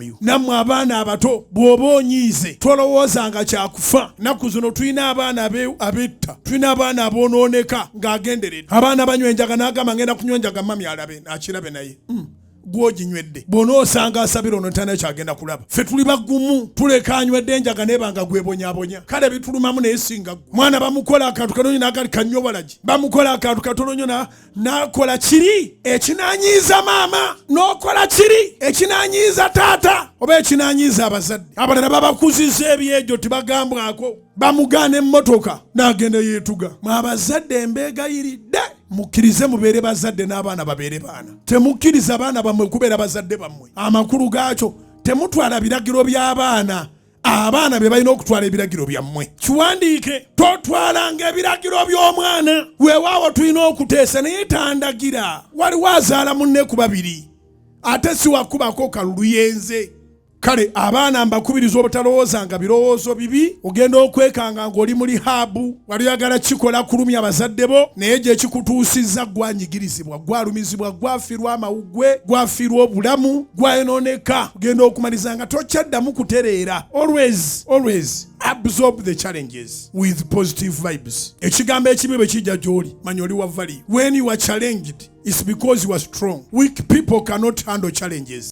You. Nammwe abaana abato, bw'oba onyiize tolowoozanga kyakufa. Nnaku zino tulina abaana abetta, tulina abaana aboonooneka ng'agenderedde. Abaana banywa enjaga n'agamba, "Ngenda kunywa enjaga mami alabe akirabe." Naye Gwoginywedde bw'onoosanga asabira ono tana kyagenda kulaba. Ffe tuli bagumu, tuleka anywedde enjaga nebanga gwebonyabonya. Kale bitulumamu, naye singa gwe mwana bamukola akantu katono nyo nagali kanywa walagi, bamukola akantu katono nyo nakola kiri ekinanyiiza maama, n'okola kiri ekinanyiiza taata oba ekinanyiiza abazadde abalala. Babakuziza ebyejo, tibagambwako. Bamugaana emmotoka n'agenda yeetuga. Mwe abazadde embeegayiridde, mukkirize mubeere bazadde n'abaana babeere baana. Temukkiriza baana bammwe kubeera bazadde bammwe. Amakulu gaakyo, temutwala biragiro by'abaana, abaana be balina okutwala ebiragiro byammwe. Kiwandiike, totwalanga ebiragiro by'omwana. Weewaawo tulina okuteesa, naye tandagira. Waliwo azaala munne ku babiri, ate si wakubako kalulu yenze. Kale abaana mbakubiriza obutalowoozanga birowoozo bibi. Ogenda okwekanga ng'oli mu rehab, wali oyagala kikola kulumya abazadde bo, naye gye kikutuusizza gwanyigirizibwa, gwalumizibwa, gwafiirwa amawuggwe, gwafiirwa obulamu, gwayonooneka. Ogenda okumaliza nga tokyaddamu kutereera. Always, always absorb the challenges with positive vibes. Ekigambo ekibi bwe kijja gy'oli, manya oli wa value. When you are challenged, it's because you are strong. Weak people cannot handle challenges.